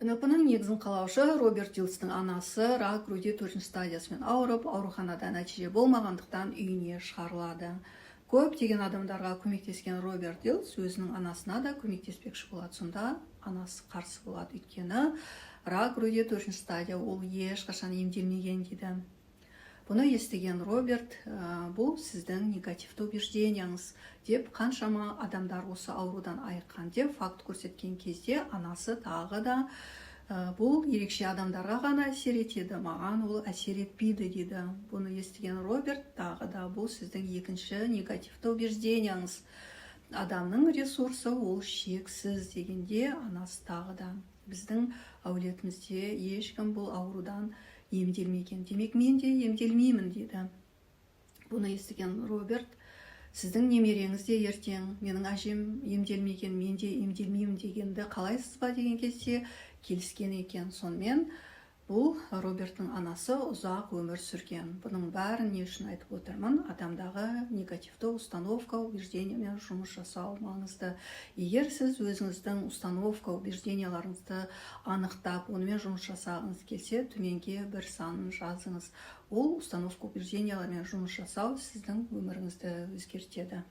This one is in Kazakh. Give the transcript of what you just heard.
НЛП-ның негізін қалаушы Роберт Дилстің анасы рак груди төртінші стадиясымен ауырып, ауруханада нәтиже болмағандықтан, үйіне шығарылады. Көптеген адамдарға көмектескен Роберт Дилс өзінің анасына да көмектеспекші болады. Сонда анасы қарсы болады, өйткені рак груди төртінші стадия, ол ешқашан емделмеген дейді. Бұны естіген Роберт: «Бұл сіздің негативті убеждения ңыз», – деп, қаншама адамдар осы аурудан айыққан деп факт көрсеткен кезде, анасы тағы да: «Бұл ерекше адамдарға ғана әсер етеді, маған ол әсер етпейді», – дейді. Бұны естіген Роберт тағы да: «Бұл сіздің екінші негативті убеждения ңыз, адамның ресурсы ол шексіз», – дегенде, анасы тағы да: «Біздің әулетімізде ешкім бұл аурудан емделмеген, демек, мен де емделмеймін», – дейді. Бұны естіген Роберт: «Сіздің немереңіз де ертең «Менің әжем емделмеген, мен де емделмеймін» дегенді қалайсыз ба?» деген кезде келіскен екен. Сонымен, бұл Роберттің анасы ұзақ өмір сүрген. Бұның бәрін не үшін айтып отырмын? Адамдағы негативті установка, убеждение мен жұмыс жасау маңызды. Егер сіз өзіңіздің установка, убеждения ларыңызды анықтап, онымен жұмыс жасағыңыз келсе, төменге бір санын жазыңыз. Ол установка, убеждения лармен жұмыс жасау сіздің өміріңізді өзгертеді.